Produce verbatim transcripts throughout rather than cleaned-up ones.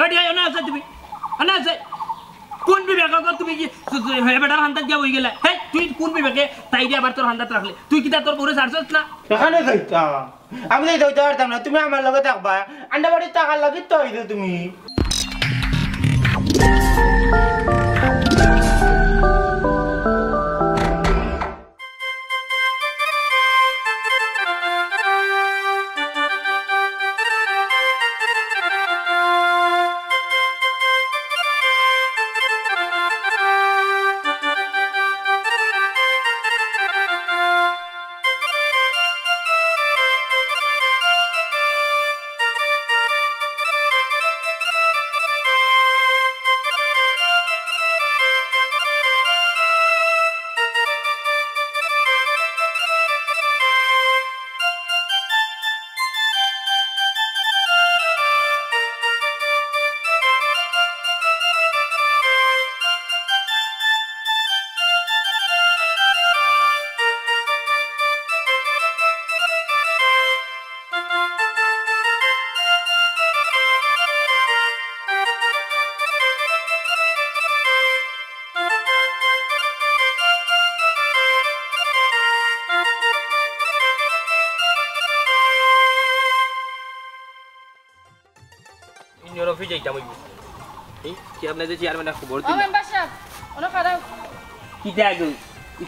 এ, ডিয়াই, অনে আছো তুমি? অনে আছো? কোন বিবেকে গো তুমি কি হে বেটার হান্দাত গিয়া বই গেলা? হে, তুই কোন বিবেকে তাইরে আবার তোর হান্দাত রাখলে? তুই কিতা তোর বউরে ছাড়ছস না? এখানে যাইতাম। আমি তো যাইতে পারতাম না, তুমি আমার লগে থাকবা। আন্ডা বাড়ির টাকার লাগি তো হইছো তুমি। ইউনিয়ন অফিস যাইতাম অইবো। এই, কি আপনি যে চেয়ারম্যানের খবর ও দিলা? মেম্বার সাহেব, ওনো খারাপ। কিতা গো?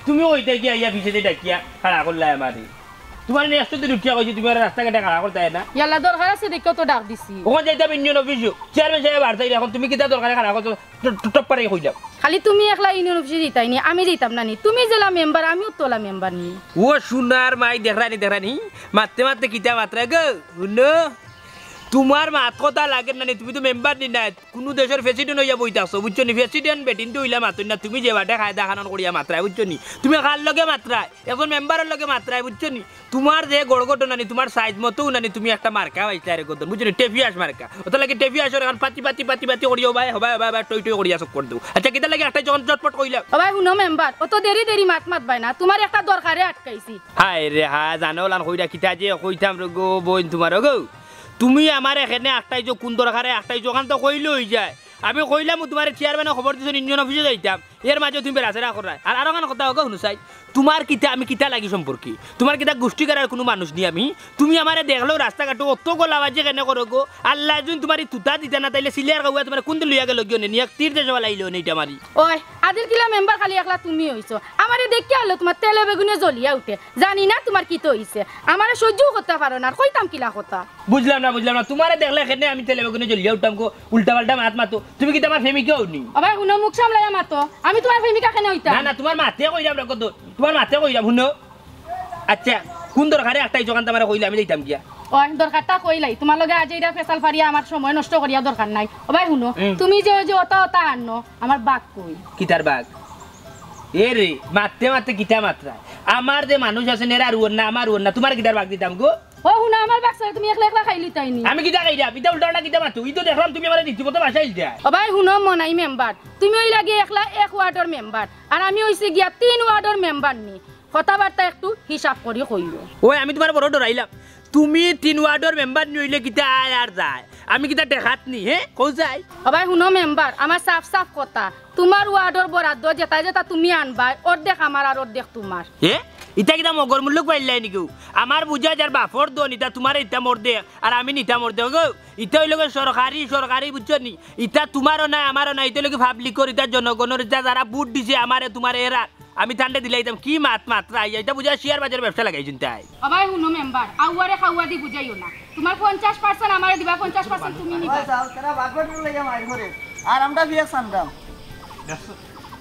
তুমি ওইটা কি আইয়া পিছে দিয়ে ডাকিয়া খাড়া করলা আমারে? তোমার নিয়ে একশো দিন উঠিয়া কইছি, তুমি আর রাস্তাঘাটে খাড়া করতে হয় না। ইয়াল্লা, দরকার আছে দেখে তো ডাক দিছি। ওখানে যাইতাম ইউনিয়ন অফিসে। চেয়ারম্যান সাহেব আর তাই এখন তুমি কিতা দরকারে খাড়া করছো? ট-, ট-, টপ পারে কইলাম। খালি তুমি একলা ইউনিয়ন অফিসে যাইতাই নি, আমি যাইতাম না নি? তুমি যেলা মেম্বার, আমিও তোলা মেম্বার নি। ও সোনার মাই, দেখরানি, দেখরানি, মারতে মারতে কিতা মাতরা গো, হুনো? তোমার মাত কথা লাগে না নি, তুমি তো মেম্বার নি না, কুনু দেশর প্রেসিডেন্ট অইয়া বই থাকছো, বুঝছো নি? প্রেসিডেন্ট বেটিন তো অইলা মাতইন না, তুমি যে বাটে কায়দা কানুন করিয়া মাতরায়, বুঝছো নি? তুমি কার লগে মাতরায়, একজন মেম্বারর লগে মাতরায়, বুঝছো নি? তোমার যে গড় ঘটনা নি, তোমার সাইজ মতো না নি, তুমি একটা মার্কা পাইছলায় রে গদন, বুঝছো নি? টেফিয়াস মার্কা। ওটা লাগে টেফিয়াসর এখন পাতি পাতি পাতি পাতি করিও ভাই, হবাই হবাই হবাই, টই টই করিয়া চক্কর দেও। আচ্ছা, কিতা লাগে একটা যখন চটপট কইলাম। ও ভাই, হুনো মেম্বার, অত দেরি দেরি মাত মাতবায় না, তোমার একটা দরকারে আটকাইছি। হায় রে হায়, জানো লান কইরা কিতা যে কইতাম রে গো, বইন তোমার গো। তুমি আমারে এখানে আটকাইছো, কুন দরকারে আটকাইছো, ওখান তো কইলে অই যায়। আমি কইলাম, ও তোমারে চেয়ারম্যানে খবর দিছইন, ইউনিয়ন অফিসে যাইতাম, এর মাঝে তুমি বেড়াছেড়া কররায়। আর আরো খান কথা হোক, হুনো চাই, তোমার কিতা, আমি কিতা লাগি সম্পর্কে? তোমার কিতা গোষ্ঠী গাড়ার কুনু মানুষ নি আমি? তুমি আমারে দেখলেও রাস্তাঘাটো অত গলাবাজি কেনে করো গো? আল্লায় যুদি তোমারে তুতা দিতা না, তাইলে সিলিয়ার গাউয়া তোমারে কুনদিন লইয়া গেলো গিয়া নি, এক তীর দেশে ফালাইলো নি ইটা মারি। ওই, আদিল কিলা মেম্বার খালি একলা তুমি অইছো? আমারে দেখিয়া আইলে তোমার তেলে বেগুনে জ্বলিয়া উঠে। জানি না তোমার কিতা অইছে। আমারে সহ্যও করতা পারো না, আর কইতাম কিলা কথা। বুঝলাম না, বুঝলাম না। তোমারে দেখলে কেনে আমি তেলে বেগুনে জ্বলিয়া উঠতাম গো? উল্টা পাল্টা মাত মাতো। তুমি কিতা আমার প্রেমিকা অও নি? ও ভাই, হুনো, মুখ সামলাইয়া মাতো। আমি তোমার প্রেমিকা কেনে অইতাম? না, না, তোমার মাতে কইরাম রে গো, তোমার মাতে কইরাম, হুনো। আচ্ছা, কুন দরকারে আটকাইছো, ওখান তো আমারে কইলে আমি যাইতাম গিয়া। ওই, দরকারটা কইলাই। তোমার লগে আজ এইটা ফেসাল ফারিয়া আমার সময় নষ্ট করিয়া দরকার নাই। ও ভাই, হুনো, হুম। তুমি যে ওই যে ওতা ওতা আনো, আমার বাঘ কই? কিতার বাঘ? এ রে, মাততে মাততে কিতা মাতরায়? আমার যে মানুষ আছে, এরা আর উয়ার না, আমার উয়ার না, তোমার কিতার বাঘ দিতাম গো? ও হুনো, আমার বাক্সরে তুমি একলা একলা খাইলিতায় নি। আমি কিতা খাইরাম? ইতা উল্টা উল্টা কিতা মাতো? ই তো দেখলাম তুমি আমারে রীতিমতো ভাষা ইলতায়। ও ভাই হুনো, মনাই মেম্বার, তুমি অইলা গিয়া একলা এক ওয়ার্ডর মেম্বার, আর আমি অইছি গিয়া তিন ওয়ার্ডর মেম্বার নি। কথাবার্তা একটু হিসাব করি কইও। ওই, আমি তোমারে বড় ডরাইলাম। তুমি তিন ওয়ার্ডর মেম্বার নি অইলে কিতা আয় আর যায়? আমি কিতা ঠেকাত নি, হে? কও চাই। ও ভাই হুনো মেম্বার, আমার সাফ সাফ কথা, তোমার ওয়ার্ডর বরাদ্দ যেটা যেটা তুমি আনবায়, অর্ধেক আমার আর অর্ধেক তোমার। হে? ইতা কিতা মগর মুল্লুক পাইলাই নি কেউ? আমার বুঝা যার বাপর দন, ইতা তোমার ইতা মোর দে, আর আমি নিতা মোর দে গো। ইতা অইলো গো সরকারি, সরকারি বুঝছো নি? ইতা তোমারও নাই, আমারও নাই, ইতা অইলো গি পাবলিকর, ইতা জনগণর, ইতা যারা ভোট দিছে আমারে, তোমারে এরা। আমি তানরে দিলাইতাম, কি মাত মাতরায়, ইতা বুঝা শেয়ার বাজার ব্যবসা লাগাইছইন তাই। ও ভাই হুনো মেম্বার, আউয়ারে খাওয়া দি বুঝাইও না। তোমার পঞ্চাশ পার্সেন্ট আমারে দিবা, পঞ্চাশ পার্সেন্ট তুমি নিবা। ওই যাও, তারা বাগবাটুর লইয়া মাইর করে। আর আমরা বিয়া সান্দাম। দেখছো,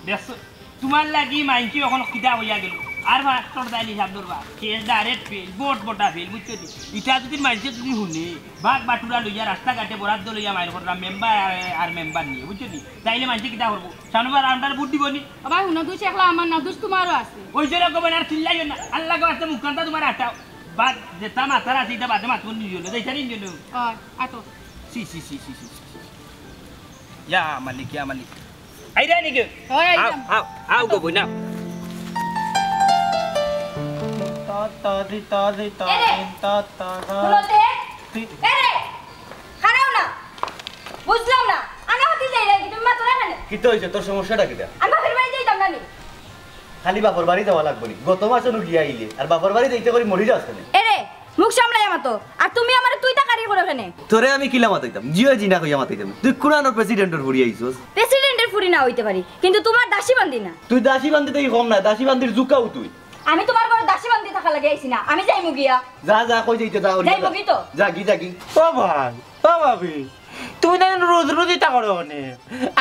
দেখছো, তোমার লাগি মাইনষে অখন কিতা অইয়া গেল। আর মাস্টার দাইলি সাহেব দরবার, কেস ডাইরেক্ট ফেল, ভোট বটা ফেল, বুঝছো নি? ইতা যদি মাইনষে যদি হুনে, বাঘ বাটুরা লইয়া রাস্তাঘাটে বরাদ্দ লইয়া মাইর কররা, মেম্বার আর, আর মেম্বার নিয়ে, বুঝছো নি? তাইলে মাইনষে কিতা করবো? সামনেবার আমরার ভোট দিবো নি? ও ভাই, হুনো, দুষ একলা আমার না, দুষ তোমারও আছে। ওই জন্য কবেন আর চিল্লাইও না, আল্লাহ গো, আস্তে মুখখানটা তোমার আটাও। বাদ যেটা মাথার আছে, এটা বাদে মাথা নিয়ে হলো, যাইতারি নিয়ে হলো। ওই, আটো। সি, সি, সি, সি, সি, সি, সি। ইয়া মালিক, ইয়া মালিক। আইরা নি গো? ওই, আও, আইরাম। আও, আও গো, আটো। বইনা। তা, তা, দি, তা, দি, তা, এরে। দি, তা, তা, তা। বলো তে। দি। এরে, খাড়াও না। বুঝলাম না, আনা হতে যাই রে, তুমি মাতো না কেনে? কিতা অইছে? তোর সমস্যাটা কিতা? আমি বাপের বাড়ি যাইতাম না নি। খালি বাপর বাড়ি যাওয়া লাগবো নি? গত মাসে নু গিয়া আইলে, আর বাপর বাড়ি যাইতে করি মরি যাস কেনে? এরে, মুখ সামলাইয়া মাতো। আর তুমি আমারে তুই তাকারি করো কেনে? তোরে আমি কিলা মাতাইতাম? জি অয় জি না কইয়া মাতাইতাম। তুই কুনানর প্রেসিডেন্টর ফুড়ি আইছস? প্রেসিডেন্টর ফুড়ি না অইতে পারি, কিন্তু তুমার দাসী বান্দি না। তুই দাসী বান্দি থাকি কম না, দাসী বান্দির জুকাও তুই। আমি তুমার ঘরো দাসী বান্দি থাকা লাগি আইছি না, আমি যাইমু গিয়া। যা, যা, কই যাইতে যা, যাইমু গি তো? যা গি, যা গি। ও ভাই, ও ভাবি, তুমি তাইন রুজ রুজ ইতা করো কেনে?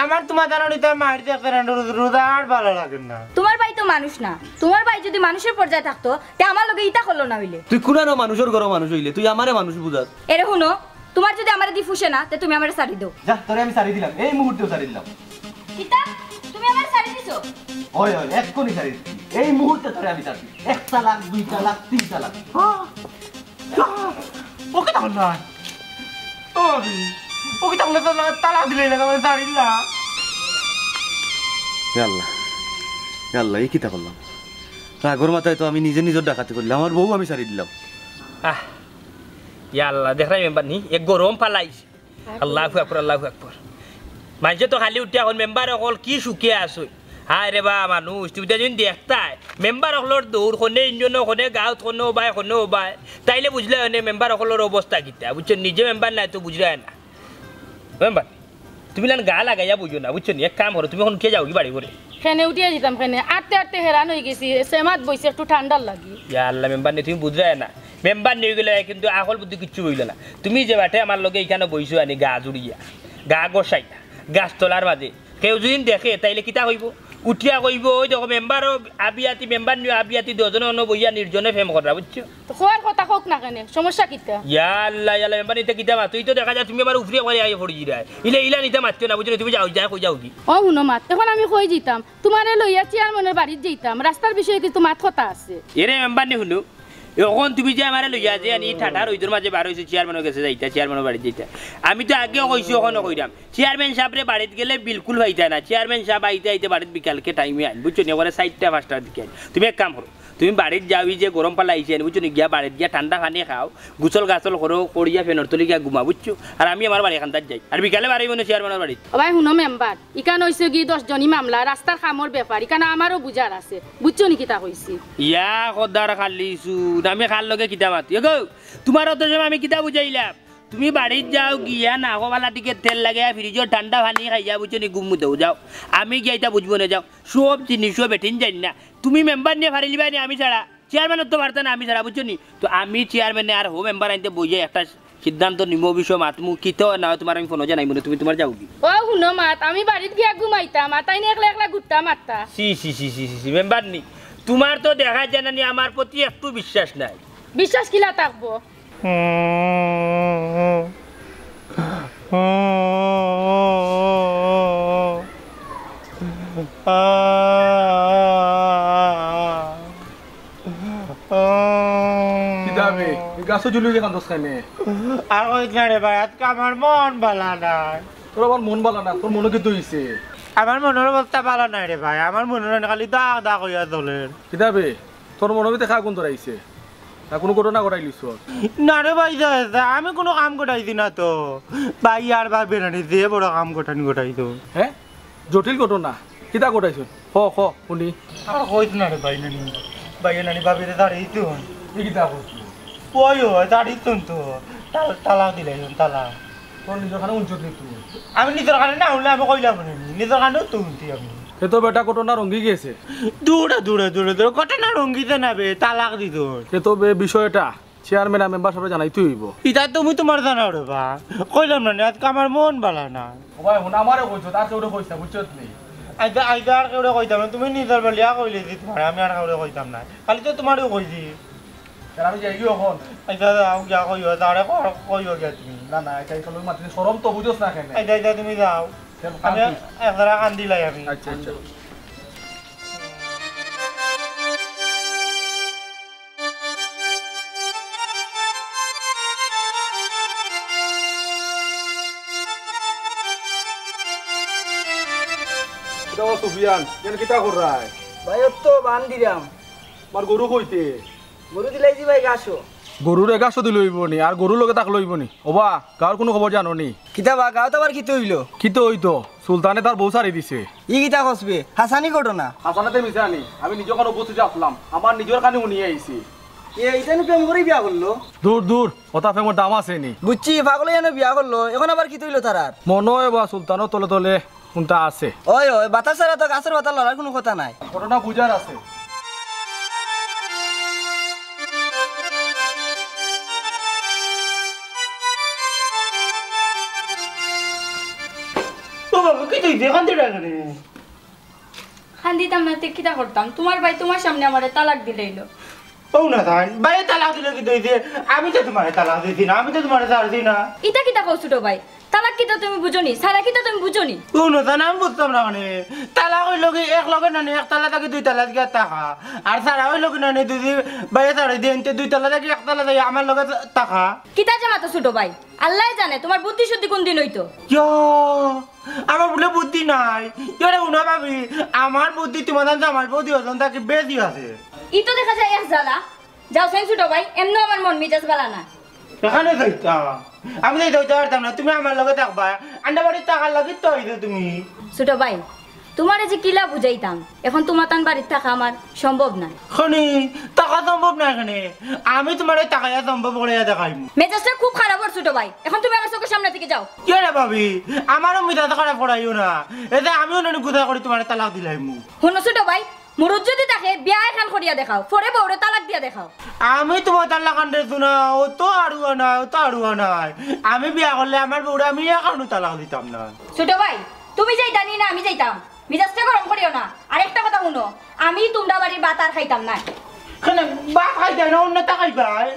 আমার তুমার জানো ইতা মারি দেখতে না, রুজ রুজ আর ভালা লাগে না। তুমার ভাই তো মানুষ না, তুমার ভাই যুদি মানুষর পর্যায়ে থাকতো, তে আমার লগে ইতা করলো না অইলে। তুই কুনানো মানুষর ঘরো মানুষ অইলে, তুই আমারে মানুষ বুঝাস? এরে হুনো, তুমার যুদি আমারে দি ফুষে না, তে তুমি আমারে ছাড়ি দেও। যা, তোরে আমি ছাড়ি দিলাম, এই মুহূর্তেউ ছাড়ি দিলাম। কিতা? তুমি আমারে ছাড়ি দিছো? অয়, অয়, এক্ষুনি ছাড়ি দিছি। এই মুহূর্তে তোরে আমি ছাড়ি দিছি। এক তালাক, দুই তালাক, তিন তালাক। ও কিতা করলা? ও ভাবি, ও কিতা করলা? তালাক দিলে না, তালাক দিলা? ইয়া আল্লাহ, ইয়া আল্লাহ, ই কিতা করলাম? রাগর মাথায় তো আমি নিজে নিজর ডাকাতি করলাম, আমার বউ আমি ছাড়ি দিলাম। আহ, ইয়া আল্লাহ, দেখরায় মেম্বার নি, এক গরম ফালাইছে। আল্লাহু আকবার, আল্লাহু আকবার। মানষে তো খালি উঠিয়া কইন, মেম্বার অকল কি সুখে আছইন। হায় রে বা মানুষ, তুমি তো যুদি দেখতায়, মেম্বার অকলর দৌড়, কনে ইউনিয়নো, কনে গাঁওত, কনে অবায়, কনে অবায়, তাইলে বুঝলায় অনে মেম্বার অকলর অবস্থা কিতা, বুঝছো? নিজে মেম্বার নায় তো বুঝরায় না। মেম্বার, তুমি লান গা লাগাইয়া বইও না, বুঝছো নি? এক কাম করো, তুমি অখন উঠিয়া যাওগি বাড়ি ঘরে। কেনে উঠিয়া যিতাম কেনে? আটতে আটতে হেরান অইগেছি, সেমাত বইছি একটু ঠান্ডার লাগি। ইয়া আল্লাহ, মেম্বার নি, তুমি বুঝরায় না। মেম্বার নি অইগেলে কিন্তু আকল বুদ্ধি কিচ্ছু অইলো না। তুমি যে বাটে আমার লগে ইখানো বইছো আনি গা জুড়িয়া, গা গোসাইয়া, গাছতলার মাঝে, কেউ যুদি দেখে, তাইলে কিতা কইবো? উঠিয়া কইবো, "ওই দেখো, মেম্বারও আবিয়াতি, মেম্বার নিও আবিয়াতি, দুইজনে অনো বইয়া নির্জনে প্রেম কররা", বুঝছো? তো কওয়ার কথা কউক না কেনে? সমস্যা কিতা? ইয়া আল্লাহ, ইয়া আল্লাহ, মেম্বার নি, ইতা কিতা মাতো? ই তো দেখা যায় তুমি আবার উফরে করে আইয়া পড়ি যায়। ইলা, ইলা নিতে মাতিও না, বুঝছো নি? তুমি যাও, যাও, কই যাওগি? ও হুনো মাত, অখন আমি কই যিতাম? তুমারে লইয়া চেয়ারম্যানর বাড়িত যিতাম, রাস্তার বিষয়ে কিছু মাত কথা আছে। এরে মেম্বার নি হুনো, অখন তুমি যে আমারে লইয়া যে আনি ঠাটা রইদর মাঝে বার অইছো, চেয়ারম্যানর গেছে যাইতা, চেয়ারম্যানর বাড়িত যাইতা। আমি তো আগেও কইছি, অখনও কইরাম, চেয়ারম্যান সাবরে বাড়িত গেলে বিলকুল পাইতা না। চেয়ারম্যান সাব আইতে আইতে বাড়িত বিকালকে টাইমে আইন, বুঝছো নি? একবারে চাইরটা পাঁচটার দিকে আইন। তুমি এক কাম করো, তুমি বাড়িত যাও, ই যে গরম ফালাইছে আইন, বুঝছো নি? গিয়া বাড়িত গিয়া ঠান্ডা পানি খাও, গোসল গাসল করো, করিয়া ফ্যানর তলি গিয়া ঘুমা, বুঝছো? আর আমি আমার বাড়ি কান্দাত যাই, আর বিকালে বাড়ি মানে চেয়ারম্যানর বাড়িত। ও ভাই, হুনো মেম্বার, ইখান অইছে গি দশ জনি মামলা, রাস্তার কামর ব্যাপার, ইখান আমারও বুঝার আছে, বুঝছো নি কিতা কইছি? ইয়া খোদার খালি সুন, আমি কার লগে কিতা মাতি? এগো, তুমার অত সময় আমি কিতা বুঝাইলাম? তুমি বাড়িত যাও, গিয়া নাকো বালা টিকে তেল লাগাইয়া ফ্রিজর ঠান্ডা পানি খাইয়া, বুঝছো নি, ঘুমু দেও যাও। আমি গিয়া ইতা বুঝবো না, যাও। সব জিনিসও বেটিন যাইন না। তুমি মেম্বার নিয়া ফারিলিবায় নি আমি ছাড়া, চেয়ারম্যানও তো পারতা না আমি ছাড়া, বুঝছো নি? তো আমি চেয়ারম্যানে আর হো মেম্বার আনতে বইয়া একটা সিদ্ধান্ত নিমু, বিষয় মাতমু, কিতা অয় না অয় তুমার আমি ফোনো জানাইমু না, তুমি তুমার যাওগি। ও হুনো মাত, আমি বাড়িত গিয়া ঘুমাইতাম, আর তাইন একলা একলা গুট্টা মারতা। ছি, ছি, ছি, মেম্বার নি, তুমার তো দেখা যায় না নি আমার প্রতি একটু বিশ্বাস নাই। বিশ্বাস কিলা থাকবো? কিতা বে? ই গাছো ঝুলি যে কান্দস কেনে? আর কইস না রে ভাই, আজকে আমার মন বালা নাই। তোর আবার মন বালা না, তোর মনো কিতা অইছে? আমার মনর অবস্থা বালা নাই রে ভাই, আমার মনর খালি দাগ দাগ অইয়া চলের। কিতা বে? তোর মনর ভিতরে কে আগুন ধরাইছে? না কুনু ঘটনা ঘটাইলিছস? না রে ভাই, যা, যা, আমি কুনু কাম ঘটাইছি না তো। ভাই আর ভাবির আনি যে বড় কাম ঘটানি ঘটাইছো। হে? জটিল ঘটনা? কিতা ঘটাইছস? ক, ক, হুনি। আর কইস না রে ভাই, নানি। ভাই, নানি, ভাবিরে তাড়ি দিছইন। ই কিতা কস? ওই, ওই, তাড়ি দিছইন তো। তাল-, তালাক দিলাইছইন, তালাক। তোর নিজর কানো হুনছস নি তুই? আমি নিজর কানো না হুনলে আমি কইলাম নি, নিজর কানো তো হুনছি আমি। এ তো বেটা ঘটনা রঙ্গি গেছে। দূরে, দূরে, দূরে, দূরে, ঘটনা রঙ্গিছে না বে, তালাক দিছইন। এ তো বে বিষয়টা চেয়ারম্যান আর মেম্বার সাবরে জানাইতে অইবো। ইতা তুমি তুমার জানাও রে বা, কইলাম না নি, আজকে আমার মন বালা না। ও ভাই, হুন, আমারে কইছস, আর কেউরে কইস না, বুঝছস নি? আইজ, আইজ আর কেউরে কইতাম না, তুমি নিজর বলিয়া কইলে যে তুমারে, আমি আর কেউরে কইতাম না, খালি তো তুমারেউ কইছি। আর আমি যাইগি অখন। আইচ্ছা, যাও, গিয়া কইও, তারে ক-, কইও গিয়া তুমি। না, না, আইচ্ছা, এই চলো, মাতলে শরম তো বুঝোস না কেনে? আইচ্ছা, আইচ্ছা, তুমি যাও। চল, আমি কান্দি। এক জাগা কান্দিলাই আমি। আইচ্ছা, আইচ্ছা। কিতা ও সুফিয়ান, এখানে কিতা কররায়? ভাই, ও তো বান দিলাম। আমার গরু কইতে? গরু দিলাইছি ভাই, ঘাসো। গরুরে ঘাস দিলে অইবো নি, আর গরুর লগে থাকলে অইবো নি? ওবা, গাঁওর কুনু খবর জানো নি? কিতা বা, গাঁওত আবার কিতা অইলো? কিতা অইতো, সুলতানে তার বউ ছাড়ি দিছে। ই কিতা কস বে? হাছানি ঘটনা? হাছানিতে মিছা নি, আমি নিজে অখানো উপস্থিত আছলাম, আমার নিজর কানে হুনিয়া আইছি। এ, ইতা নু প্রেম করি বিয়া করলো? দূর, দূর, অতা প্রেমর দাম আছে নি। বুঝছি, পাগলে যেন বিয়া করলো, এখন আবার কিতা অইলো তারার? মনো অয় বা সুলতানর তলে তলে কুনতা আছে। ওই, ওই, বাতাস ছাড়া তো গাছর পাতা লড়ার কুনু কথা নাই। ঘটনা বুঝার আছে। ও বাবা, কিতা অইছে? কান্দিরা কেনে? কান্দিতাম না তে কিতা করতাম? তুমার ভাই তুমার সামনে আমারে তালাক দিলাইলো। ও না তাইন, ভাইয়ে তালাক দিলে কিতা অইছে? আমি তো তুমারে তালাক দিছি না, আমি তো তুমারে ছাড়ছি না। ইতা কিতা কও ছোট ভাই? তালাক কিতা তুমি বুঝো নি? ছাড়া কিতা তুমি বুঝো নি? ও না তাইন, আমি বুঝতাম না কেনে। তালাক অইলো কি এক লগে নানি এক তালা থাকি দুই তালা গিয়া থাকা। আর ছাড়া অইলো কি নানি দুই ভাইয়ে ছাড়ি দেইন, তে দুই তালা থাকি এক তালা থাকি আমার লগে থাকা। কিতা যে মাতো ছোট ভাই? আল্লায় জানে তুমার বুদ্ধি শুদ্ধি কুনদিন অইতো। ইয়া, আমার বুলে বুদ্ধি নাই। ইয়া রে, হুনো ভাবি, আমার বুদ্ধি তুমার জামাইর বুদ্ধি ওজন থাকি বেশি আছে। ই তো দেখা যায় এক জ্বালা। যাও চাইন ছোট ভাই, এমনেও আমার মন মিজাজ ভালা না। এখানে যাইতাম। আমি যাইতে পারতাম না, তুমি আমার লগে থাকবা। আন্ডা বাড়িত থাকার লাগি তো অইছো তুমি। ছোট ভাই, তুমারে যে কিলা বুঝাইতাম, এখন তুমার তান বাড়িত থাকা আমার সম্ভব নায়। খনি, থাকা সম্ভব নায় কেনে? আমি তুমারে থাকাইয়া সম্ভব করাইয়া দেখাইমু। মেজাজটা খুব খারাপ অর ছোট ভাই, এখন তুমি আমার চোখের সামনে থাকি যাও। কিরে ভাবি, আমারও মেজাজ খারাপ করাইও না। এতে আমিও নানি গুছা করি তুমারে তালাক দিলাইমু। হুনো ছোট ভাই, মুরুদ যদি থাকে বিয়া এখান করিয়া দেখাও, পরে বউরে তালাক দিয়া দেখাও। আমি তুমার তালাক আনতে না, অত আড়ুয়া নায়, অত আড়ুয়া নায়। আমি বিয়া করলে আমার বউরে আমি এখানো তালাক দিতাম না। ছোট ভাই, তুমি যাইতায় নি না আমি যাইতাম? মিজাজটা গরম করিও না। আর একটা কথা হুনো, আমি তুমরা বাড়ির ভাত আর খাইতাম না। কেনে ভাত খাইতায় না, অন্যতা খাইবায়?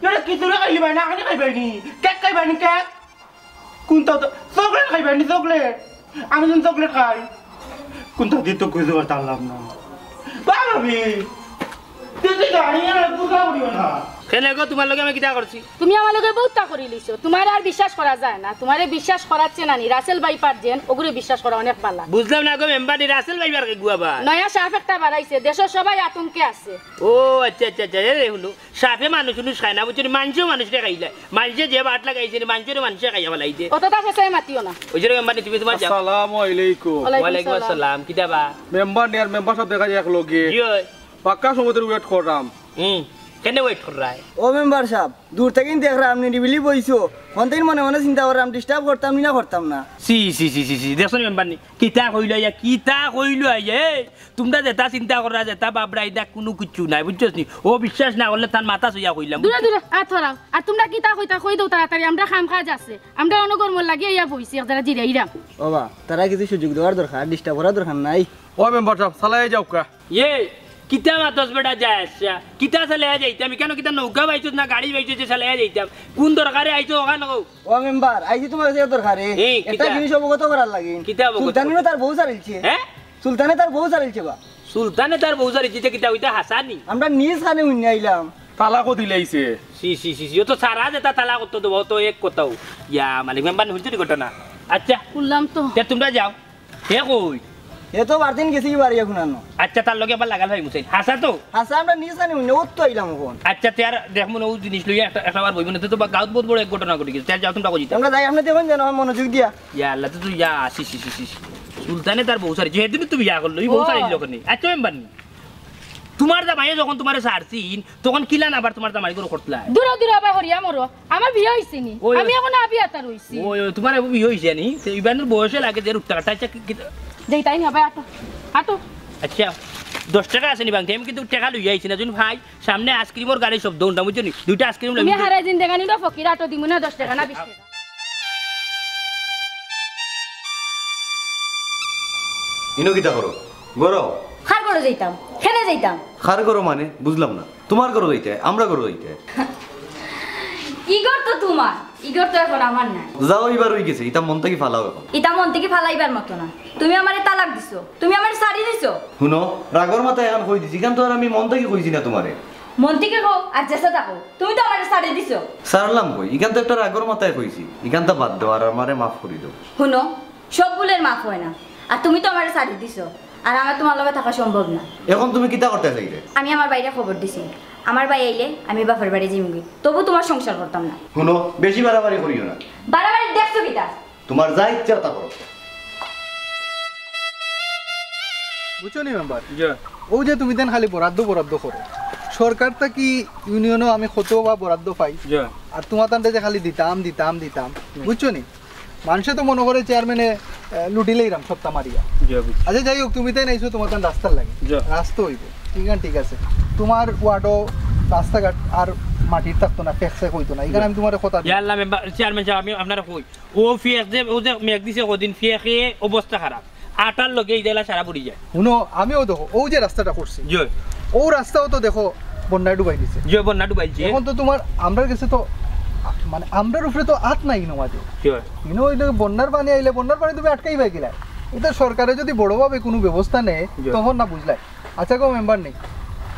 ইটা খিচুড়ি খাইলিবায় না, খানি খাইবায় নি? কেক খাইবায় নি, কেক? কুনতা তো, চকলেট খাইবায় নি, চকলেট? আমি যেন চকলেট খাই। কুনতা দি তো খুঁজি পারতাম না। বাবা রে, তুই তো জানি না, বুঝা পড়িও না। কেনে গো, তুমার লগে আমি কিতা করছি? তুমি আমার লগে বউততা করিলিছো, তুমারে আর বিশ্বাস করা যায় না, তুমারে বিশ্বাস করার চেয়ে নানি রাসেল ভাইপার যেন, ওগুরে বিশ্বাস করা অনেক ভালা। বুঝলাম না গো মেম্বারনি, রাসেল ভাইপার কে গুয়াবা? নয়া সাপ একটা বাড়াইছে, দেশর সবাই আতঙ্কে আছে। ও আচ্ছা, আচ্ছা, আচ্ছা, এরে হুনো, সাপে মানুষ উনুষ খায় না, বুঝছো নি? মানষেও মানুষরে খাইলায়, মানষে যে বাট লাগাইছে নি, মানষরে মানষে খাইয়া ফালাইছে। অততা ফেসাই মাতিও না। ওই যে মেম্বারনি, তুমি তুমার যাও। আসসালামু আলাইকুম। ওয়ালাইকুম আসসালাম, কিতা বা? মেম্বারনি আর মেম্বার সাব দেখা যায় এক লগে। জি অয়। পাক্কা সময়র wait কররাম। হুম, কেনে wait কররায়? ও মেম্বার সাব, দূর থাকি দেখরাম নিরিবিলি বইছো, হন্তেই মনে মনে চিন্তা কররাম, disturb করতাম নি না করতাম না। ছি, ছি, ছি, ছি, ছি, দেখছো নি মেম্বারনি? কিতা কইলো আইয়া, কিতা কইলো আইয়া, এই, তুমরা যেতা চিন্তা কররায়, যেতা ভাবরায়, ইতা কুনু কিচ্ছু নায়, বুঝছো নি? ও বিশ্বাস না করলে তার মাথা ছুইয়া কইলাম। দূরে, দূরে, আত হরাও। আর তুমরা কিতা কইতায়, কই দেও তাড়াতাড়ি, আমরার কাম কাজ আছে। আমরা অনগর মল লাগি আইয়া বইছি, এক জাগা জিরাইরাম। ও বা, তারারে কিছু সুযোগ দেওয়ার দরকার, disturb করার দরকার নাই। ও মেম্বার সাব, চালাইয়া যাউক্কা। ইয়ে, কিতা মাতস বেটা যায় আসছা? কিতা চালাইয়া যাইতাম? ইখানো কিতা নৌকা পাইছস না গাড়ি পাইছস যে চালাইয়া যাইতাম? কুন দরকারে আইছস অখান কও? ও মেম্বার, আইছি তুমার কাছে এক দরকারে। এই, একটা কিতা? জিনিস অবগত করার লাগি। কিতা অবগত সুলতানে করতে? তার বউ ছাড়িলছে। হ্যাঁ? সুলতানে তার বউ ছাড়িলছে বা। সুলতানে তার বউ ছাড়িলছে, ইতা কিতা অইতা হাছা নি? আমরা নিজ কানে হুনিয়া আইলাম। তালাকও দিলাইছে। ছি, ছি, ছি, ছি, ও তো সারা যেতা তালাক করতো দেবো, ও তো এক কথাও। ইয়া, মালিক মেম্বার হুনছো নি ঘটনা? আচ্ছা। হুনলাম তো। তে তুমরা যাও। হে কই? হে তো বারদিন গেছে কি বাড়ি এখন আনো। আচ্ছা, তার লগে আবার লাগাল ভাই মুসাইন। হাছা তো? হাছা, আমরা নিজ কানে হুনি, ওর তো আইলাম এখন। আচ্ছা, তে আর দেখমু না, ও জিনিস লইয়া একটা, একটা বার বইব না, তো বা গাঁওত বহুত বড় এক ঘটনা ঘটি গেছে। তে আর যাও তুমরা কই যাইতায়? আমরা যাই, আপনে দেখুন যেন আমার মনোযোগ দিয়া। ইয়া আল্লাহ, তো তুই ইয়া, আসি, সি, সি, সি। সুলতানে তার বউ ছাড়িছে, হেদিন তো বিয়া করলো, ই বউ ও। ছাড়িল যখন। আচ্ছা, মেম্বার নি। তুমার জামাইয়ে যখন তুমারে ছাড়ছিন, তখন কিলান আবার তুমার জামাই ঘরো করতলায়? দূরে দূরে আবার হরিয়া মরো। আমার বিয়া অইছে নি? ওই, আমি ওই। এখন আবিয়া তার অইছি। ওই, ওই, তুমার এখন বিয়া অইছে নি? তে ইবানুর বয়সে লাগে যে রুট্টা কাটা, আচ্ছা, কি, কি, যাইতায় নি, আবার আটো, আটো। আচ্ছা, দশ টেকা আছে নি ভাংতি? আমি কিন্তু টেকা লইয়া আইছি না, জানো ভাই, সামনে আইসক্রিমর গাড়ি শব্দ হুনতাম, বুঝছো নি? দুইটা আইসক্রিম তুমি লইয়া হারাই জিন্দেগানি রে ফকির, আটো দিমু না দশ টেকা না বিশ টেকা। ইনো কিতা করো? ঘরো? কার ঘরো যাইতাম? কেনে যাইতাম? কার ঘরো মানে? বুঝলাম না। তুমার ঘরো যাইতায়, আমরার ঘরো যাইতায়। ই ঘর তো তুমার, ই ঘর তো এখন আমার নায়। যাও, ইবার অইগেছে, ইতা মন থাকি ফালাও এখন। ইতা মন থাকি ফালাইবার মতো না। তুমি আমারে তালাক দিছো, তুমি আমারে ছাড়ি দিছো। হুনো, রাগর মাথায় এখন কই দিছি, ইখান তো আর আমি মন থাকি কইছি না তুমারে। মন থাকি কও আর যেছা থাকো, তুমি তো আমারে ছাড়ি দিছো। ছাড়লাম কই, ইখান তো একটা রাগর মাথায় কইছি, ইখানতা বাদ দেও আর আমারে মাফ করি দেও। হুনো, সব ভুলর মাফ অয় না। আর তুমি তো আমারে ছাড়ি দিছো, আর আমার তুমার লগে থাকা সম্ভব না। এখন তুমি কিতা করতায় চাইরায়? আমি আমার ভাইরে খবর দিছি, আমার ভাই আইলে আমি বাপর বাড়ি যিমুগি, তবু তুমার সংসার করতাম না। হুনো, বেশি বাড়াবাড়ি করিও না। বাড়াবাড়ি দেখছো কিতা? তুমার যা ইচ্ছা তা করো। বুঝছো নি মেম্বার? জি। অউ যে তুমি তাইন খালি বরাদ্দ বরাদ্দ করো, সরকার থাকি ইউনিয়নো আমি কত বা বরাদ্দ পাই, জি। আর তুমার তানরে যে খালি দিতাম দিতাম দিতাম, হুম। বুঝছো নি? মানষে তো মনো করে চেয়ারম্যানে, আহ, লুটিলাইরাম সপ্তা মারিয়া। জি, বুঝছি। আচ্ছা, যাই হোক, তুমি তাইন আইছো তুমার তান রাস্তার লাগি। জি। রাস্তা অইবো, ঠিক আছে, ঠিক আছে। তুমার ওয়ার্ডো রাস্তাঘাট আর মাটির থাকতো না, ফেক সেক অইতো না। ইখান আমি তুমারে কথা দিই। ইয়া আল্লাহ, মেম্বার, চেয়ারম্যান সাব, আমি আপনারে কই, অউ ফেক যে, অউ যে মেঘ দিছে কয়দিন, ফেকে অবস্থা খারাপ। আটার লগে ইটা সারা পড়ি যায়। হুনো, আমিও দেখো, অউ যে রাস্তাটা করছি, জি। অউ রাস্তাও তো দেখো বন্যায় ডুবাই দিছে। জি, বন্যা ডুবাইছে। এখন তো তুমার, আমরার গেছে তো, আ, মানে, আমরার উপরে তো আত নাই ইনো মাঝে। জি। ইনো অইলে বন্যার পানি আইলে, বন্যার পানি তুমি আটকাইবায় কিলা? ইটা সরকারে যদি বড়ভাবে কুনু ব্যবস্থা নেয়, জি। তখন না বুঝলায়। আচ্ছা গো মেম্বার নি,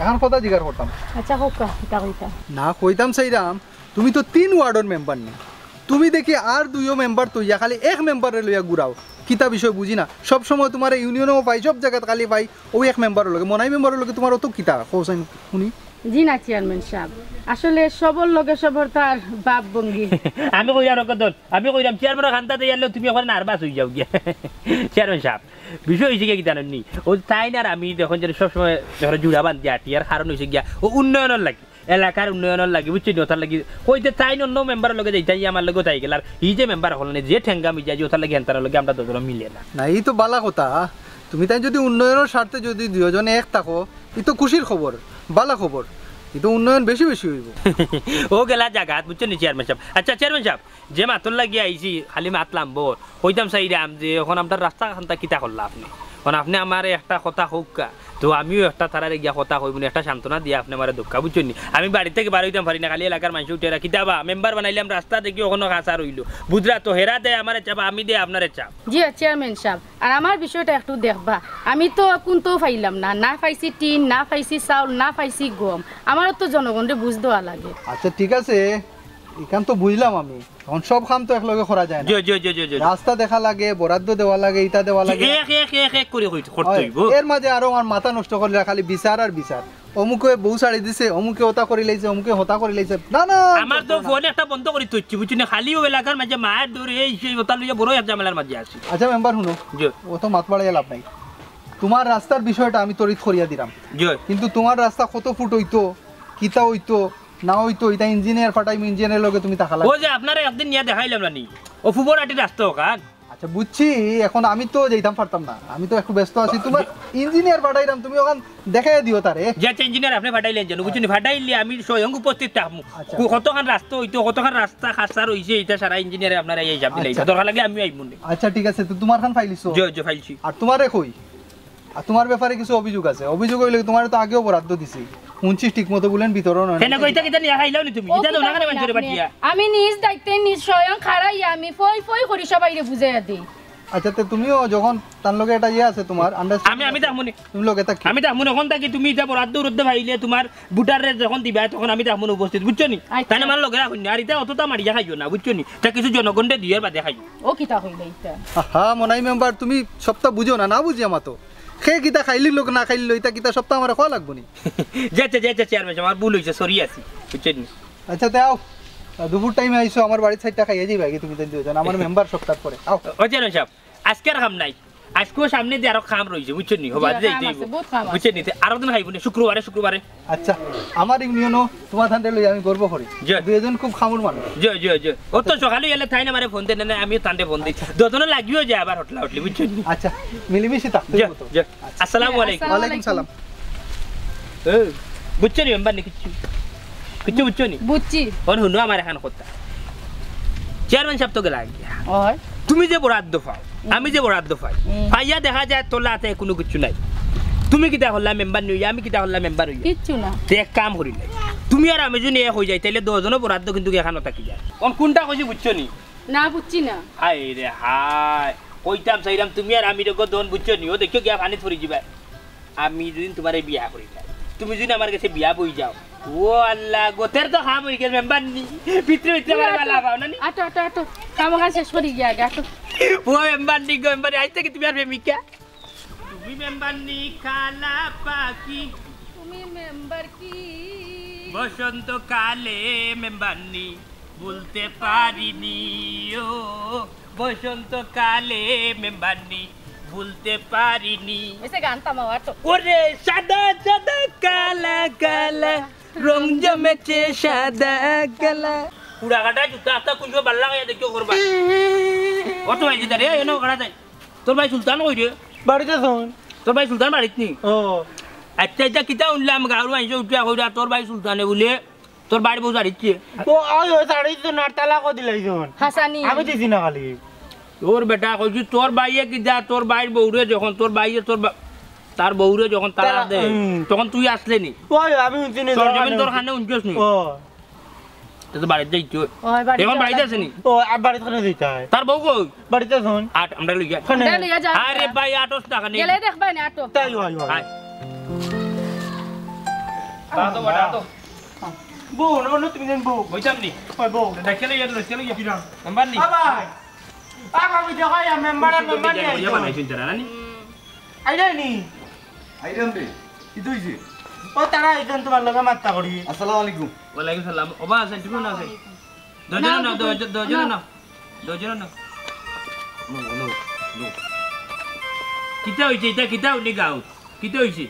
অখন কথা জিকার করতাম। আচ্ছা, কউক্কা, কিতা কইতা? না, কইতাম চাইরাম, তুমি তো তিন ওয়ার্ডর মেম্বার নি, তুমি দেখি আর দুইও মেম্বার থইয়া খালি এক মেম্বাররে লইয়া ঘুরাও। কিতা বিষয় বুঝি না। সব সময় তুমারে ইউনিয়নো পাই, সব জাগাত খালি পাই, অউ এক মেম্বারর লগে, মনাই মেম্বারর লগে তুমার অত কিতা? কও চাইন হুনি। জি না চেয়ারম্যান সাব, আসলে সবর লগে সবর তো আর ভাব ভঙ্গি। আমি কইরাম রকদন, আমি কইরাম চেয়ারম্যানর কান্দাত আইলে তুমি একবারে নার্ভাস অইযাও গিয়া। চেয়ারম্যান সাব, বিষয় অইছে গিয়া কিতা জানইন নি? অউ তাইন আর আমি দেখইন যে সব সময় দেখইন জুড়া বান্ধি আটি, আর কারণ অইছে গিয়া অউ উন্নয়নর লাগি। এলাকার উন্নয়নর লাগি, বুঝছো নি? অতার লাগি কইতে তাইন অন্য মেম্বারর লগে যাইতা, ই আমার লগে তাই গেল। আর ই যে মেম্বার অকল নি, যে ঠেঙ্গা মিজাজি, অতার লাগি হেনতানর লগে আমরার দুইজনর মিলে না। না, ই তো বালা কথা। তুমি তাইন যদি উন্নয়নর স্বার্থে যদি দুইজনে এক থাকো, ই তো খুশির খবর, বালা খবর। ই তো উন্নয়ন বেশি বেশি অইবো। অউ গেলা জাগাত, বুঝছো নি চেয়ারম্যান সাব? আচ্ছা চেয়ারম্যান সাব, যে মাতর লাগি আইছি, খালি মাত লাম্বর। কইতাম চাইরাম যে অখন আমরার রাস্তা খান্তা কিতা করলা আপনে? অখন আপনে আমারে একটা কথা কউক্কা, তো আমিও একটা তারারে গিয়া কথা কইমুনে, একটা সান্ত্বনা দিয়া আপনে আমারে দেউক্কা, বুঝছো নি? আমি বাড়ি থাকি বার অইতাম পারি না, খালি এলাকার মানষে উঠিয়া, কিতা বা, মেম্বার বানাইলাম, রাস্তা দেখি অখনো কাঁচা রইলো। বুঝরা তো, হেরা দেয় আমারে চাপ, আমি দেই আপনারে চাপ। জি, চেয়ারম্যান সাব, আর আমার বিষয়টা একটু দেখবা। আমি তো কুন্তাও পাইলাম না, না পাইছি টিন, না পাইছি চাউল, না পাইছি গম। আমারও তো জনগণরে বুঝ দেওয়া লাগে। আচ্ছা, ঠিক আছে, ইখান তো বুঝলাম আমি। অখন সব কাম তো একলগে করা যায় না। জি, জি, জি, জি, জি। রাস্তা দেখা লাগে, বরাদ্দ দেওয়া লাগে, ইটা দেওয়া লাগে। এক, এক, এক, এক করি কই-, করতে অয়, অইবো। এর মাঝে আরো আমার মাথা নষ্ট করলে খালি বিচার আর বিচার। অমুকে বউ ছাড়ি দিছে, অমুকে অতা করিলাইছে, অমুকে হতা করিলাইছে। না, না, আমার তো ফোন একটা বন্ধ করি থইছি, বুঝছো নি? খালি অউ এলাকার মাঝে মার ধরে এই সেই অতা লইয়া বড় এক ঝামেলার মাঝে আছি। আচ্ছা, মেম্বার হুনো। জি। অত মাত বাড়াইয়া লাভ নাই। তুমার রাস্তার বিষয়টা আমি তড়িৎ করিয়া দিরাম। জি। কিন্তু তুমার রাস্তা কত ফুট অইতো, কিতা অইতো, না অইতো, ইটা ইঞ্জিনিয়ার পাঠাইমু, ইঞ্জিনিয়ারর লগে তুমি থাকা লাগবো। অউ যে আপনারে একদিন নিয়া দেখাইলাম না নি, অউ ফুবর আটির রাস্তা অখান। আচ্ছা, বুঝছি, অখন আমি তো যাইতাম পারতাম না, আমি তো একটু ব্যস্ত আছি। তুমার ইঞ্জিনিয়ার পাঠাইরাম, তুমি অখান দেখাইয়া দিও তারে। জি আচ্ছা, ইঞ্জিনিয়ার আপনে পাঠাইলাইন যেন, বুঝছো নি? পাঠাইলে আমি স্বয়ং উপস্থিত থাকমু। আচ্ছা। কতখান রাস্তা অইতো, কতখান রাস্তা কাঁচা রইছে, ইটা সারা ইঞ্জিনিয়ারে আপনারে হিসাব দিলাইবা। আচ্ছা। দরকার লাগলে আমিও আইমুনে। আচ্ছা, ঠিক আছে, তো তুমার খান পাইলিছো? জি, জি, পাইছি। আর তুমারে কই? আর তুমার ব্যাপারে কিছু অভিযোগ আছে। অভিযোগ অইলে তুমারে তো আগেও বরাদ্দ দিছি, হুনছি ঠিক মতো বুলেন বিতরণ অয় না। কেনে কইতা কিতা নিয়া খাইলাও নি তুমি? ও ইটা তো কিতা না খানে কইলা মানষরে আপনি? পাঠিয়া। আমি নিজ দায়িত্বে নিজ স্বয়ং খাড়াইয়া আমি ফই ফই করি সবাইরে বুঝাইয়া দেই। আচ্ছা, তে তুমিও যখন তার লগে একটা ইয়ে আছে তুমার, understanding আমি, আমি আছে, থাকমুনে। তুমি লগে থাকি। আমি থাকমুনে, অখন থাকি তুমি ইটা বরাদ্দ উরাদ্দ পাইলে তুমার ভোটাররে যখন দিবা তখন আমি থাকমুনে উপস্থিত, বুঝছো নি? আচ্ছা। তাইন আমার লগে রাখইন না, আর ইটা অতটা মারিয়া খাইও না, বুঝছো নি? ইটা কিছু জনগণরে দিয়ার বাদে খাইও। ও কিতা কইলা ইটা? আহা, মনাই মেম্বার, তুমি সবটা বুঝো না, না বুঝিয়া মাতো। হে কিতা খাইলি লোক না খাইলি লোক, ইতা কিতা সবটা আমারে কওয়া লাগবো নি? জি আচ্ছা, জি আচ্ছা, চেয়ারম্যান সাব, আমার ভুল অইছে, sorry আছি, বুঝছইন নি? আচ্ছা, তে আও, দুপুর টাইমে আইছো, আমার বাড়িত চাইরটা খাইয়া যাইবায় গি তুমি তাইন দুইজন, আমার মেম্বার সবটার পরে। আও। ও চেয়ারম্যান সাব, আজকে আর কাম নাই, আজকেও সামনেদি আরো কাম রইছে, বুঝছইন নি? জি, হবা, কাম যাইতে আছে, অইবো। বহুত কাম আছে। বুঝছইন নি? তে আরো দিন খাইবো নি, শুক্রবারে, শুক্রবারে। আচ্ছা, আমার ইউনিয়নও তুমার তানরে লইয়া আমি গর্ব করি। জি। দুইজন খুব খামুর মানুষ। জি, জি, জি। অত সকালে গেলে তাইন আমারে ফোন দেইন না, আমিও তানরে ফোন দেই। আচ্ছা। দুইজনে লাগিও যায় আবার হটলা হটলি, বুঝছইন নি? আচ্ছা, মিলিমিশি থাকতে জি, অইবো তো। জি। আচ্ছা। আসসালামু আলাইকুম। আসসালামু ওয়ালাইকুম আলাইকুম। সালাম। এ, বুঝছো নি মেম্বার নি কিচ্ছু? কিচ্ছু বুঝছো নি? বুঝছি। অখন হুনো আমার একখান কথা। চেয়ারম্যান সাব তো গেলা গিয়া। অয়। তুমি যে বরাদ্দ পাও, হুম। আমি যে বরাদ্দ পাই, হুম। পাইয়া দেখা যায় তোলা হাতে কুনু কিচ্ছু নাই। তুমি কিতা করলা মেম্বার নি অইয়া, আমি কিতা করলা মেম্বার অইয়া? কিচ্ছু না। তে এক কাম করিলে, তুমি আর আমি যদি এক অইযাই, তাইলে দুইজনর বরাদ্দ কিন্তু একখানো থাকি যায়। অখন কুনটা কইছি বুঝছো নি? না, বুঝছি না। হায় রে হায়, কইতাম চাইরাম তুমি আর আমি রেগো দন, বুঝছো নি? অউ দেখিও গিয়া পানিত পড়ি যিবায়। আমি যেদিন তুমারে বিয়া করিলাই, তুমি যদি আমার গেছে বিয়া বই যাও, ও আল্লাহ, গতের তো কাম অইগেল, মেম্বার নি, ভিতরে ভিতরে আমারে বালা পাও না নি? আটো, আটো, আটো, কাম কাজ শেষ করি গিয়া আগে, আটো। ও মেম্বার নি গো, মেম্বার নি, আইজ থাকি তুমি আর প্রেমিকা। তুমি মেম্বার নি কালা পাখি। তুমি মেম্বার কি? বসন্তকালে মেম্বারনি ভুলতে পারিনি, ও বসন্তকালে মেম্বারনি ভুলতে পারিনি। এসে গান থামাও আর তো। ওরে সাদা সাদা কালা কালা, রং জমেছে সাদা কালা। কুড়া কাটা জুতা আস্তা কুঞ্জ বাল্লা গাইয়া দেখিও করবা। অত ভাই জিতা রে, এনো করা যায়। তোর ভাই সুলতান কই রে? বাড়িত আছইন। তোর ভাই সুলতান বাড়িত নি? ও। আচ্ছা, ইটা কিতা হুনলাম, গাউর মাইনষে উঠিয়া কইরা তোর ভাই সুলতানে বুলে তোর ভাইর বউ ছাড়িছে। ও, ওই, ওই, ছাড়িছে না, তালাকও দিলাইছইন। হাসানি। আমি দিছি না খালি। তোর বেটা কইছি, তোর ভাইয়ে কিতা, তোর ভাইর বউরে যখন, তোর ভাইয়ে তোর বা-, তার বউরে যখন তালাক তালা-, দে, হুম। তখন তুই আছলে নি? ওই, আমি হুনছি নি, তোর তোর জমিন কানে তোর হুনছি। কানে হুনছস নি? ও। তে তো বাড়িত যাইতে অয়। ওই বাড়িত এখন যাওয়া বাড়িত লাগবে। আছে নি? ও, আর বাড়িত কেনে যাইতে অয়? তার বউ কই? বাড়িত আছইন। আট, আমরা লইয়া। কেনে? আমরা লইয়া যাও। আরে ভাই, আটস টাকা নেই। গেলে দেখবায় না, আটো। তাই হয়, হয়। আয়। দাঁড়া তো, দাঁড়া তো। বউ, অন্য, অন্য তুমি জান বউ। বইতাম নি? ওই বউ। দেখে লইয়া, দেখে লইয়া। কিরা? মেম্বার নি? আ ভাই। আ ভাই, দেখো, ইয়া মেম্বার, মেম্বার নি বইয়া আইতো। বানাইছইন তারা, না নি? আইরা নি? আইরাম রে, কিতা অইছে? ও তারা আইছইন তুমার লগে মাত্তা করি। আসসালামু আলাইকুম। ওয়ালাইকুম সালাম। ওবা আছইন, তুমি না আছইন? দুইজন না, না, দুইজন, দুইজন না। দুইজন না। No, no, no. কিতা অইছে? ইটা কিতা হুনি গাউত? কিতা অইছে?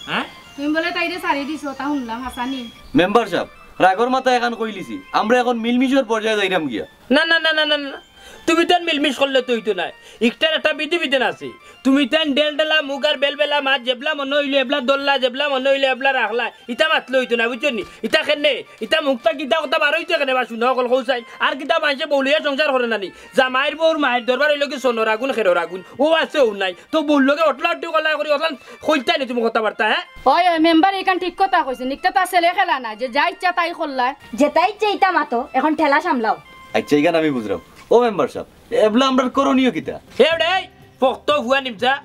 হ্যাঁ? তুমি বুলে তাইরে ছাড়ি দিছো, তা হুনলাম, হাসানি। মেম্বার সাব, রাগর মাথায় এখান কইলিছি। আমরা এখন মিলমিশর পর্যায়ে যাইরাম গিয়া। না, না, না। তুমি তান মিলমিশ করলে তো অইতো নায়। ইকটার একটা বিধি বিধান আছে। তুমি তান ডেলডেলা মুখ আর বেলবেলা মাত, যেবলা মনো অইলো এবলা ধরলা, যেবলা মনো অইলো এবলা রাখলা। ইতা মাতলে অইতো নায়, বুঝছো নি? ইতা কেনে? ইতা মুখটা কিতা কথা বার অইতো কেনে বা শুনো অকল কও চাই। আর কিতা মাইনষে বউ লইয়া সংসার করে না নি? জামাইর বউর মাইর দরবার অইলো কি সোনর আগুন, খেরর আগুন। ও আছে, ও নাই। তো বউর লগে অটলা অটলি কলা করি, অটলা কইতায় নি তুমি কথাবার্তা, হ্যাঁ? ওই, ওই, মেম্বার ইখান ঠিক কথা কইছে। নিকটা তার ছেলে খেলা না, যে যা ইচ্ছা তাই করলায়। যেটা ইচ্ছা ইটা মাতো, এখন ঠেলা সামলাও। আচ্ছা, ইখান আমি বুঝরাম। ও মেম্বার সাব, এবলা আমরার করণীয় কিতা? এ ওরে, এই, ফক্ত ফুয়া নিমচা,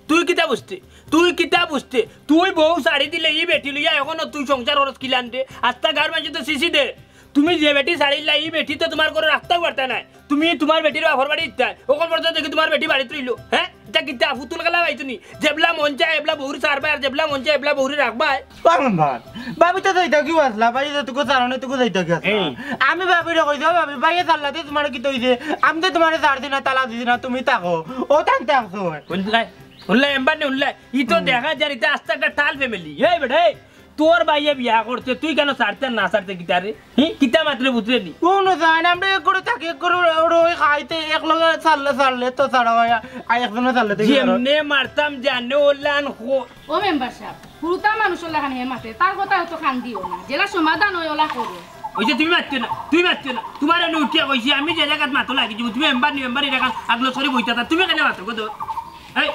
তুই কিতা বুঝতে? তুই কিতা বুঝতে? তুই বউ ছাড়ি দিলে ই বেটি লইয়া এখনো তুই সংসার করস কিলান রে? আস্তা গাউর মাইনষে তো সিসি দে। তুমি যে বেটি ছাড়িলা, ই বেটি তো তুমার ঘরো রাখতাউ পারতা নায়। তুমি তুমার বেটির বাপর বাড়ি দিতায়, অখন পর্যন্ত দেখি তুমার বেটি বাড়িত রইলো, হ্যাঁ? ইটা কিতা ফুতুল খেলা পাইছো নি? যেবলা মন চায় এবলা বউরে ছাড়বায়, আর যেবলা মন চায় এবলা বউরে রাখবায়। ও মেম্বার, ভাবি তো যাইতা কিউ আছলা, ভাই যেটুকু ছাড়নে টুকু যাইতা কিউ আছলা। এই। আমি ভাবিরে কইছি, "ও ভাবি, ভাইয়ে ছাড়লা তে তুমার কিতা অইছে? আমি তো তুমারে ছাড়ছি না, তালাক দিছি না, তুমি থাকো।" ও তান থাকছো। হুনলায়, হুনলায়, এমবার নি হুনলায়। ই তো দেখা যার ইটা আস্তা একটা টাল family। এই বেটা, এই, তোর ভাইয়ে বিয়া করছে, তুই কেনে ছাড়তে না ছাড়তে কিতা রে? হি? কিতা মাতরে বুঝরে নি? কুনু যায় না, আমরা এক ঘরো থাকি, এক ঘরো রই, খাইতে এক লগে ছাড়লে, ছাড়লে তো ছাড়া অয়, আর একজনে ছাড়লে তো ছাড়া অয়। যেমনে মারতাম জানে ওলান খো- ও মেম্বার সাব, হুরুতা মানুষর লাখান হে মাতে, তার কথা অত কান দিও না, যেলা সমাধান অয় ওলা করো। ওই যে তুমি মাততে না, তুমি মাততে না, তুমার এনে উঠিয়া কইছি, আমি যে জাগাত মাতো লাগি যাইমু, তুমি মেম্বার নি মেম্বার ইটা কান আগলো সরি বইতা তা, তুমি কেনে মাতো গো তো? এই,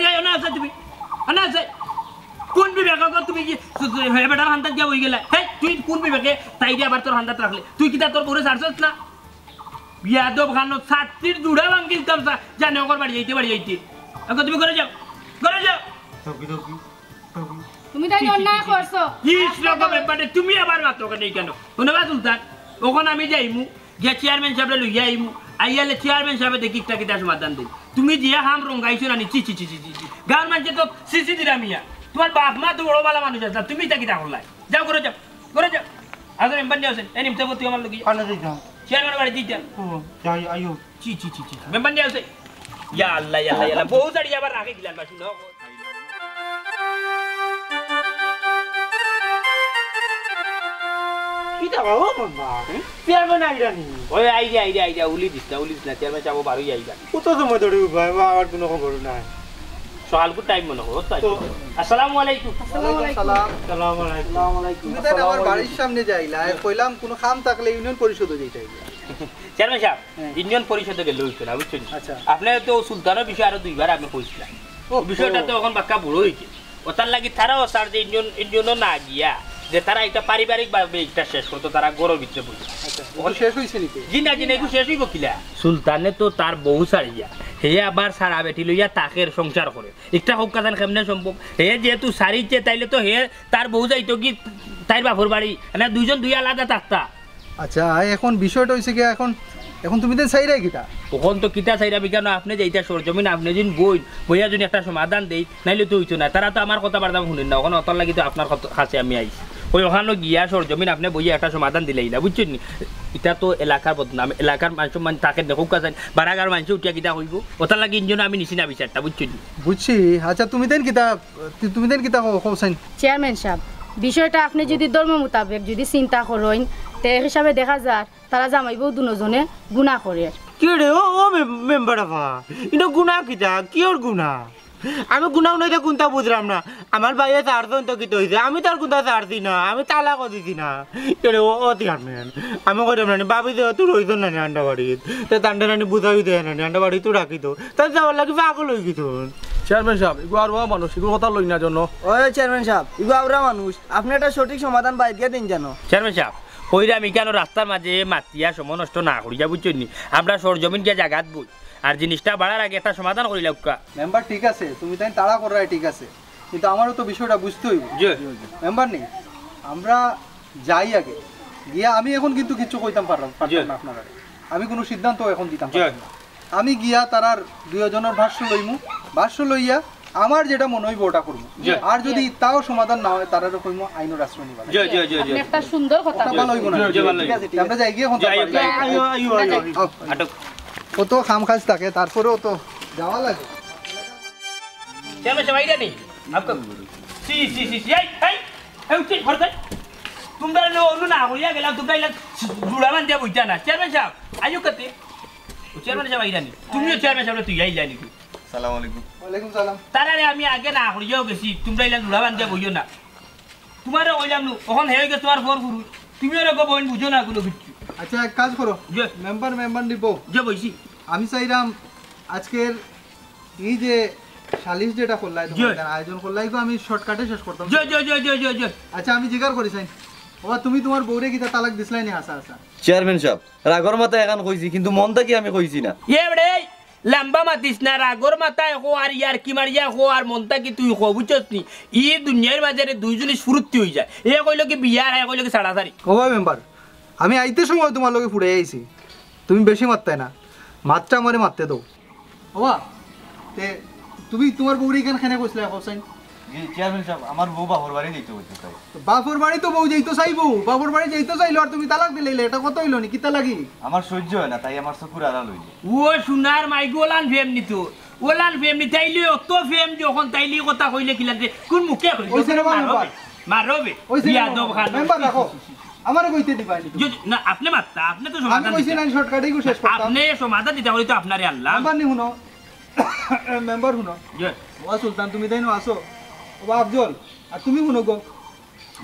এই, অনা আছে তুমি, অনা আছে। কুন বিবেকে গো তুমি কি, তু-, তু-, হে বেটার হান্দাত গিয়া বই গেলা? হে, তুই কুন বিবেকে তাইরে আবার তোর হান্দাত রাখলে? তুই কিতা তোর বউরে ছাড়ছস না? বিয়াদব খানো ছাত্তির জুড়া ভাঙ্গিলতাম সা-, জানে অকর বাড়ি যাইতে, বাড়ি যাইতে। এখন তুমি ঘরো যাও, ঘরো যাও। তুমি তাই অন্যায় করছো। ইস রকম ব্যাপারে তুমি আবার মাতো কেনে কেনে? হুনো বা সুলতান, অখন আমি যাইমু, গিয়া চেয়ারম্যান সাবরে লইয়া আইমু, আইয়ালে চেয়ারম্যান সাবে দেখি একটা কিতা সমাধান দেইন। তুমি যে হাম রঙ্গাইছো না নি, ছি, ছি, ছি, ছি, ছি, ছি। গাউর মাইনষে তো সিসি দিরা মিয়া। তুমার বাপ মা তো বড় ভালা মানুষ আছলা, তুমি ইতা কিতা করলায়? যাও, ঘরো যাও, ঘরো যাও। আচ্ছা, মেম্বার নি আছইন, এই নিমতা তুই আমার লগে। কানে দিতাম। চেয়ারম্যান বাড়ি দিতাম। ও, যাই, আইও। ছি, ছি, ছি, ছি। মেম্বার নি আছইন। ইয়া আল্লাহ, ইয়া আল্লাহ, ইয়া আল্লাহ। বউ ছাড়ি আবার রাখে গিলান বাসু, না? কিতা বাবা, ও বাবা? হুম? চেয়ারম্যান আইরা নি? ওই আইরা, আইরা, আইরা, উলি দিস না, উলি দিস না, চেয়ারম্যান সাব বারই আইরা। কত সময় ধরি উবা, আবার কুনু খবর নাই। সকালকুর টাইম মনে হয়, ওস্তাদ। তো আসসালামু আলাইকুম। ওয়ালাইকুম সালাম। আসসালামু আলাইকুম। তুমি তাই আমার বাড়ির সামনে যাইলা, কইলাম কুনু কাম থাকলে ইউনিয়ন পরিষদো যাইতায়। চেয়ারম্যান সাব, হ্যাঁ। ইউনিয়ন পরিষদো গেলে অইতো না, বুঝছইন? আচ্ছা। আপনে তো সুলতানর বিষয়ে আরো দুইবার আপনে কইছিলা। ও, বিষয়টা ও। তো অখন বাক্কা বড় অইছে। ওটার লাগি তারাও স্যার যে ইউনিয়ন, ইউনিয়নো না গিয়া, যে তারা একটা পারিবারিক ভাবে একটা শেষ করতো, তারা ঘরর ভিতরে বসে। আচ্ছা, ওখানে শেষ অইছে নি? জি না, জি না, একটু শেষ অইবো কিলা? সুলতানে তো তার বউ ছাড়িয়া, হে আবার সারা বেটি লইয়া তাকের সংসার করে। একটা হক কাজান কেমনে সম্ভব? হে যেহেতু ছাড়িছে, তাইলে তো হে তার বউ যাইতো কি তাইর বাপর বাড়ি? মানে দুইজন দুই আলাদা থাকতা। আচ্ছা, এখন বিষয়টা অইছে কি, এখন, এখন তুমি দেন চাইরায় কিতা? অখন তো কিতা চাইরাম, কেনে আপনে যে ইটা সরজমিন, আপনে যদি বইন, বইয়া যদি একটা সমাধান দেই, নাইলে তো অইতো না। তারা তো আমার কথাবার্তা হুনইন না, অখন ওটার লাগি তো আপনার কথা, কাছে আমি আইছি। ওই ওখানো গিয়া সরজমিন আপনে বইয়া একটা সমাধান দিলাইলা, বুঝছইন নি? ইটা তো এলাকার বদনাম, এলাকার মান সম্মান থাকে দেখউক্কা চাইন, বারাগার মানষে উঠিয়া কিতা কইবো, ওটার লাগি ইঞ্জন্য আমি নিছি না বিচারটা, বুঝছইন নি? বুঝছি। আচ্ছা, তুমি তাইন কিতা, তু-, তুমি তাইন কিতা কও, কও চাইন? চেয়ারম্যান সাব, বিষয়টা আপনে যুদি ধর্ম মোতাবেক যুদি চিন্তা করইন, তে এক হিসাবে দেখা যার তারা জামাই বউ দুনোজনে গুনা করের। কিরে ও, ও মেম-, মেম্বার আফা, ইনো গুনা কিতা? কিওর গুনা? আমি গুনা উনাইতে কুনতা বুঝরাম না। আমার ভাইয়ে ছাড়ছইন তো কিতা অইছে? আমি তো আর কুনতা ছাড়ছি না, আমি তালাকও দিছি না। কিরে ও, ও চেয়ারম্যান, আমি কইরাম না নি, ভাবি যেহেতু রইছইন না নি আন্ডা বাড়িত, তে তানরে না নি বুঝাই দেয় না নি, আন্ডা বাড়িত রাখি তো। তাই যাওয়ার লাগি পাগল অইগেছইন। চেয়ারম্যান সাব, ইগু আরোয়া মানুষ, ইগুর কথা লইন না জানো। ওই চেয়ারম্যান সাব, ইগু আরোয়া মানুষ, আপনে একটা সঠিক সমাধান বাইর গিয়া দেইন জানো। চেয়ারম্যান সাব, কইরাম ইখানো রাস্তার মাঝে মাতিয়া সময় নষ্ট না করিয়া, বুঝছইন নি? আমরা সরজমিন গিয়া জাগাত বই, আর জিনিসটা বাড়ার আগে একটা সমাধান করিলাউক্কা। মেম্বার ঠিক আছে, তুমি তাইন তাড়া কররায় ঠিক আছে, কিন্তু আমারও তো বিষয়টা বুঝতে অইবো। জি। মেম্বার নি, আমরা যাই আগে গিয়া, আমি এখন কিন্তু কিচ্ছু কইতাম পারলাম, পারতাম জি। না আপনারারে। আমি কুনু সিদ্ধান্ত এখন দিতাম জি। পারতাম না। আমি গিয়া তারার দুইওজনর ভাষ্য লইমু, ভাষ্য লইয়া আমার যেটা মনে অইবো ওটা করমু। জি। আর যুদি তাও সমাধান না অয়, তারারে কইমু আইনর আশ্রয় নিবা। জি, জি, জি, জি। আপনে একটা সুন্দর কথা ওটা ভালা অইবো না। জি, জি, ভালা অইবো। ঠিক আছে, ঠিক আছে। আমরা যাই গিয়া এখন জি, আইও, আইও, আইও, আইও। আও। আটক। কত কাম কাজ থাকে, তারপরেও তো যাওয়া লাগে। চেয়ারম্যান সাব আইরা নি? আপকা সি, সি, সি, সি, এই, এই, এই, উঠি, ঘর যাই। তুমরা লো, অনু না হইয়া গেলাম, তুমরা ইলা জুড়া বান্ধিয়া বইতা না। চেয়ারম্যান সাব, আইও কাতে? ও চেয়ারম্যান সাব আইরা নি? তুমিও চেয়ারম্যান সাবরে তুই আইলা নি? সালাম আলাইকুম। ওয়ালাইকুম সালাম। তারারে আমি আগে না করিয়াও গেছি, তুমরা ইলা জুড়া বান্ধিয়া বইও না। তুমারে কইলাম নু, অখন হে গেছে তুমার ফর ফুরু। তুমি ওরে গো বইন বুঝো না কুনু কিচ্ছু। আচ্ছা, এক কাজ করো। জি। মেম্বার, মেম্বার নিব। জি, বইছি। আমি চাইরাম আজকের এই যে সালিশ যেটা করলাই, জি। তোমার আয়োজন করলাই, এগু আমি শর্টকাটে শেষ করতাম। জি, জি, জি, জি, জি, জি। আচ্ছা, আমি জিকার করি চাই। ওবা, তুমি তোমার বউরে কিতা তালাক দিছলায় নি? আচ্ছা, আচ্ছা। চেয়ারম্যান সাব, রাগর মাথায় এখান কইছি, কিন্তু মন থাকি আমি কইছি না। এ বেড়ে, লাম্বা মাতিস না, রাগর মাথায় কো আর ইয়ারকি মারিয়া কো আর মন থাকি তুই কো, বুঝছস নি? ই দুনিয়ার মাঝে রে দুইজনই ফুরুত্তি অই যায়। এ কইলো কি বিয়া, আর এ কইলো কি ছাড়াছাড়ি। ওবা মেম্বার, আমি আইতে সময় তোমার লগে ফুড়াই আইছি, তুমি বেশি মাততায় না, মাতটা আমারে মাততে দাও। ওবা, তে তুমি তোমার বউরে ইখান কেনে কইছলায়, কও চাইন? জি, চেয়ারম্যান সাব, আমার বউ বাপর বাড়ি যাইতো কইছে তাই। তো বাপর বাড়ি তো বউ যাইতো চাইবো, বাপর বাড়ি যাইতো চাইলো আর তুমি তালাক দিলাইলে, এটা কথা অইলো নি? কিতা লাগি? আমার সহ্য অয় না, তাই আমার চকুর আড়াল অইলে। ও সোনার মাইগু, ওলান ফেম নিতো, ওলান ফেম নিতাইলে অত ফেম যখন তাইলে কথা কইলে কিলা দে, কোন মুখে কইলে? ওই সিনেমা মারবে, মেম্বার। মারবে। ওই সিনেমা বিয়াদব মেম্বার। খান। মেম্বার রাখো। আমারে কইতে দিবা নি তুমি? জি, জি, না, আপনে মাততা, আপনে তো আমি সমাধান কইছি দিতা। না, শর্টকাটে এগু শেষ করতাম। আপনে সমাধান দিতা বলি তো আপনারে আনলাম। মেম্বার নি হুনো। মেম্বার হুনো। জি। ওবা সুলতান, তুমি তাইন আছো। ওবা আফজল, আর তুমি হুনো গো।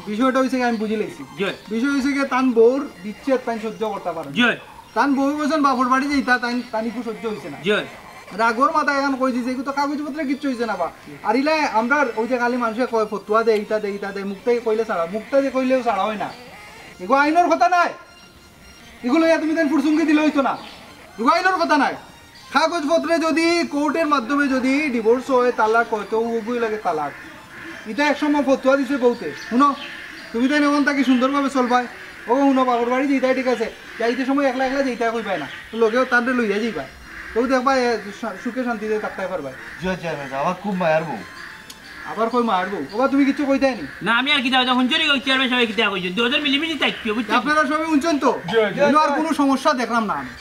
বিষয়টা অইছে কি আমি বুঝি লাইছি। জি। বিষয় অইছে কি তান বউর বিচ্ছেদ তাইন সহ্য করতা পারইন না। জি। তান বউ কইছইন বাপর বাড়ি যাইতা, তাইন, তান ইগু সহ্য অইছে না। জি। রাগর মাথায় এখান কই দিছে, এগু তো কাগজপত্রে কিচ্ছু অইছে না বা। আর ইলা আমরা ওই যে খালি মানষে কয় ফতুয়া দে, ইটা দে, ইটা দে, মুখটাই কইলে ছাড়া, মুখটা যে কইলেও ছাড়া অয় না। এগু আইনর কথা নায়। ইগু লইয়া তুমি তাইন ফুরসুঙ্গি দিলে অইতো না। ইগু আইনর কথা নায়। কাগজপত্রে যুদি কোর্টের মাধ্যমে যুদি ডিভোর্স অয়, তালাক অয়, তে ওগুই লাগে তালাক। ইটা এক সময় ফতুয়া দিছে বউতে। হুনো, তুমি তাইন অখন থাকি সুন্দরভাবে চলবায়। ও হুনো, বাপর বাড়ি যাইতায় ঠিক আছে, যাইতে সময় একলা একলা যাইতায় কইবায় না, লগেও তানরে লইয়া যাইবায়। তেউ দেখবায়, এ, সা-, সুখে শান্তিতে থাকতায় পারবায়। জি, চেয়ারম্যান সাব, আমার খুব মায়ার বউ। আবার কই মায়ার বউ? ওবা তুমি কিচ্ছু কইতায় নি? না, আমি আর কিতা কইতাম, হুনছো নি, ওই চেয়ারম্যান সাবে কিতা কইছে, দুইজন মিলিমিশি থাকিও, বুঝছো? আপনারা সবে হুনছইন তো? জি, জি। ইনো আর কুনু সমস্যা দেখরাম না আমি।